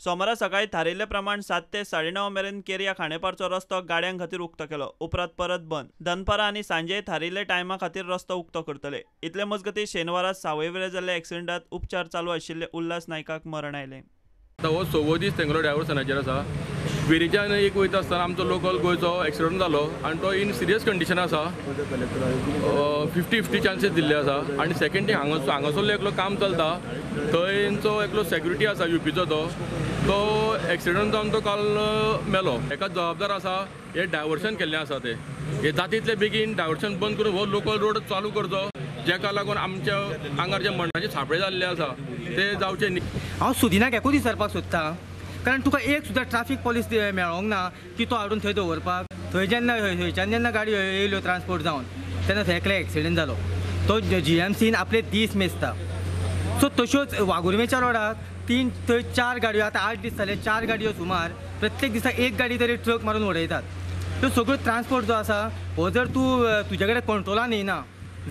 सोमारा सकाळी थारिल्ले प्रमाण 7 ते 9:30 मेरेन केरया खांडेपारचो रस्तो गाड्यां खातीर उक्तो केलो. उपरांत परत बंद. दनपारां आनी सांजे थारिल्ले टायमा खातीर रस्तो उक्तो करतले. इतले मजगतीं शेनवारा सावयवेरें जाल्ल्या एक्सिडेंटात उपचार चालू आशिल्ले उल्हास नायकाक मरण आयलें. आतां हो 6वो दीस तेंगलो डायवर्सनाचेर आसा. वेरीच्यान एक वयता आसतना आमचो लोकल गोंयचो एक्सिडंट जालो आनी तो इन सिरियस कंडिशन आसा. 50-50 चान्सीस दिल्ले आसा. आनी सेकेंड थिंग हांगासरलो एकलो काम चलता थंयचो एकलो सेक्युरिटी आसा युपीचो तो एक्सिडंट जावन तो काल मेलो. एका जबाबदार आसा हे डायवर्शन केल्लें आसा ते हे जातीतले बेगीन डायवर्शन बंद करून हो लोकल रोड चालू करचो, जेका लागून आमच्या आंगार जे मरणाचे सापळे जाल्ले आसा ते जावचे न्ही. हांव सुदिनाक एकूच विचारपाक सोदता, कारण तुका एक सुद्दां ट्राफीक पोलीस मेळोंक ना की तो हाडून थंय दवरपाक. थंय जेन्ना थंयच्यान जेन्ना गाडी येयल्यो ट्रान्सपोर्ट जावन तेन्ना थंय एकले एक्सिडंट जालो. तो GMCन आपले दीस मेजता. सो तश्योच वाघुर्मेच्या रोडाक 3 थंय 4 गाडयो, आतां 8 दीस जाले 4 गाडयो सुमार प्रत्येक दिसा एक गाडी तरी ट्रक मारून उडयतात. तो सगळो ट्रान्सपोर्ट जो आसा हो जर तूं तुजे कडेन कंट्रोलान येयना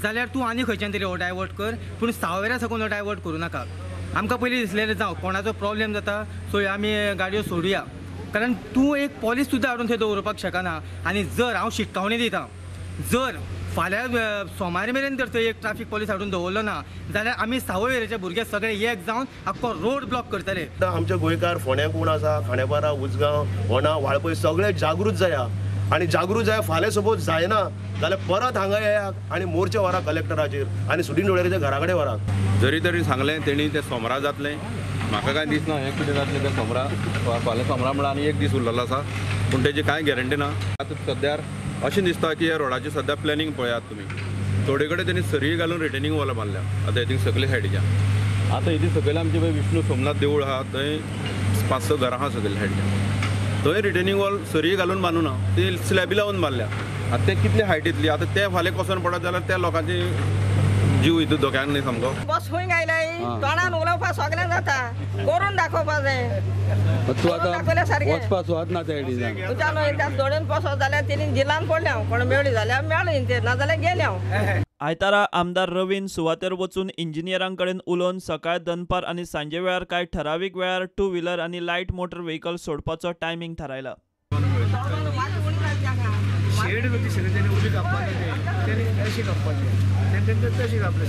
जाल्यार तूं आनी खंयच्यान तरी हो डायवर्ट कर, पूण सावयवेऱ्या साकून हो डायवर्ट करूं नाका. आमकां पयलीं दिसलें जावं कोणाचो प्रॉब्लेम जाता सो आमी गाडयो सोडुया, कारण तूं एक पॉलीस सुद्दां हाडून थंय दवरपाक शकना. आनी जर हांव शिटकावणी दिता, जर फाल्यां सोमार मेरेन जर थंय एक ट्राफीक पोलीस हाडून दवरलो ना जाल्यार आमी सावयवेरेचे भुरगे सगळे एक जावन आख्खो रोड ब्लॉक करतले. आमचे गोंयकार फोंड्या कोण आसा, खांडेपारा, उजगांव, होणा, वाळपय सगळे जागृत जाया आनी जागृत जाय. फाल्यां सपोज जायना जाल्यार परत हांगा येयात आनी मोर्चे व्हरा कलेक्टराचेर आनी सुदीन ढवळीच्या घरा कडेन व्हरात. जरी तरी सांगलें तेणी तें सोमारा जातलें, म्हाका कांय दिसना हें कितें जातलें तें सोमारा. फाल्यां सोमारा म्हळ्यार आनी एक दीस उरलेलो आसा, पूण तेजी कांय गॅरंटी ना. आतां सद्यार अशें दिसता की ह्या रोडाची सद्या प्लॅनिंग पळयात तुमी, थोडे कडेन तेणी सरी घालून रिटेनिंग वॉल बांदल्या. आतां हितून सगळे सायडीच्यान आतां हितून सकयल आमचें पळय विष्णू सोमनाथ देवूळ आहा, थंय 5-6 घरां आहा सगळे सायडीच्यान. थंय रिटेनिंग वॉल सरी घालून बांदू ना, ती स्लॅबी लावन बांदल्या. आतां ते कितले हायट येतली, आतां ते फाल्यां कोसोन पडत जाल्यार त्या लोकांची जीव हितून धोक्यान न्ही सामको. बस खंय आयलाय तोंडान उलोवपा सगळें जाता, करून दाखोवपा जाय. तूं आतां वचपा सुवात ना त्या सायडीन दोडून पसत जाल्यार तिणी जिलान पडलें हांव, कोण मेळ्ळी जाल्यार मेळ्ळी ते, नाजाल्यार गेलें हांव. आयतारा आमदार रवीन सुवातेर वचून इंजिनियरां कडेन उलोवन सकाळ, दनपार आनी सांजे वेळार कांय ठरावीक वेळार 2 व्हिलर आनी लायट मोटर व्हेकल सोडपाचो टायमिंग थारायला.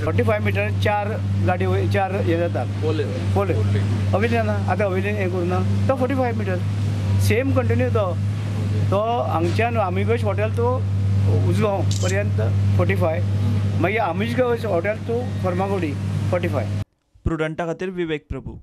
45 मिटर 4 गाडी 4 हे जातात पोले अवेलीन ना, आतां अवेलीन हें करूं ना तो 45 मिटर सेम कंटिन्यू तो हांगच्यान आमिगोश हॉटेल टू उजगांव पर्यंत 45, मागीर आमिगोश हॉटेल टू फर्मागुडी 45. प्रुडंटा खातीर विवेक प्रभू.